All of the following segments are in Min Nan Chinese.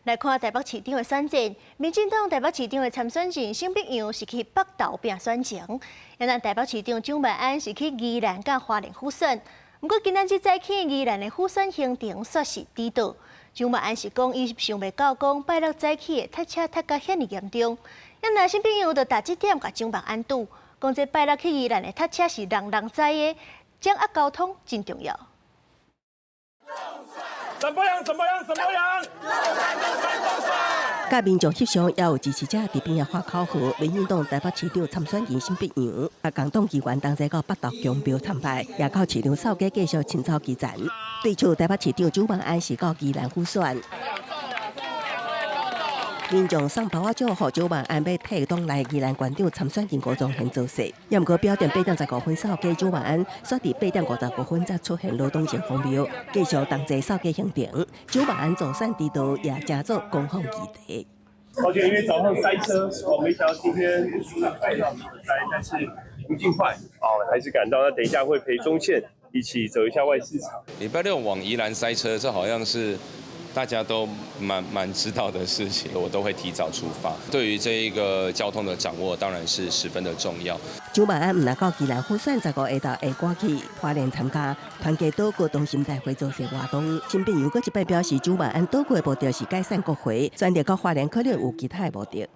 來看台北市長的選戰，民進黨台北市長的參選人沈碧陽是去北投拼選情，而咱台北市長蔣萬安是去宜蘭佮花蓮輔選。毋過今仔日早起宜蘭的輔選行程煞是顛倒。蔣萬安是講伊想袂到講拜六早起會塞車塞甲遐爾嚴重，啊若沈碧陽就逐這點共蔣萬安賭，講這拜六去宜蘭的塞車是人人知的，掌握交通真重要。怎麼樣？怎麼樣？怎麼樣？佮民眾翕相，也有支持者佇邊仔喊口號。民進黨台北市長參選人沈碧陽，啊，共黨議員同齊到北投宮廟參拜，也到市場掃街繼續清掃基層。對手台北市長蔣萬安是到宜蘭輔選。民眾送包仔酒予蔣萬安，欲替黨內宜蘭縣長參選人吳宗憲造勢。也毋過表定8點15分掃街，蔣萬安煞佇8點55分才出現羅東城隍廟，繼續同齊掃街行程。蔣萬安助選遲到也成做攻防議題。抱歉，因為早上塞車，我沒想到今天塞，但是不盡快哦，還是趕到。那等一下會陪宗憲一起走一下外市場。禮拜六往宜蘭塞車，這好像是大家都蠻知道的事情，我都會提早出發。對於這一個交通的掌握，當然是十分的重要。蔣萬安毋但到宜蘭輔選，15下晝會趕去花蓮參加團結島國同心大會造勢活動。沈碧陽閣一擺表示，蔣萬安倒過的目的是解散國會，選擇到花蓮可能有其他的目的。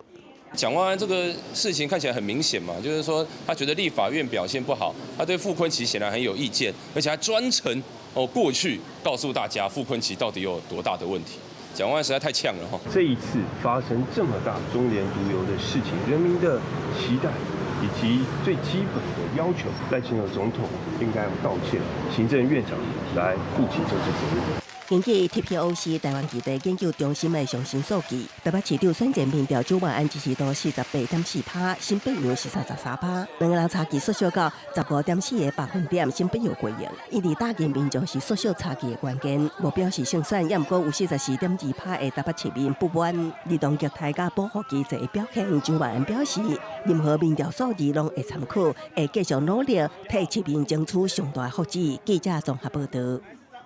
蔣萬安這個事情看起來很明顯嘛，就是說他覺得立法院表現不好，他對傅崐萁顯然很有意見，而且還專程哦過去告訴大家傅崐萁到底有多大的問題。蔣萬安實在太嗆了哈！這一次發生這麼大中聯獨遊的事情，人民的期待以及最基本的要求，賴清德總統應該要道歉，行政院長來負起這個責任。根據 TPOC 台灣議題研究中心的上新數據，台北市長選戰民調，蔣萬安支持度48.4%，沈碧陽是33%，兩個人差距縮小到15.4個百分點，沈碧陽過贏。因為打擊民眾是縮小差距的關鍵，無表示勝選，也毋過有44.2%的台北市民不滿。兒童虐待佮保護機制的表現，蔣萬安表示，任何民調數字攏會參考，會繼續努力替市民爭取上大的福祉。記者綜合報道。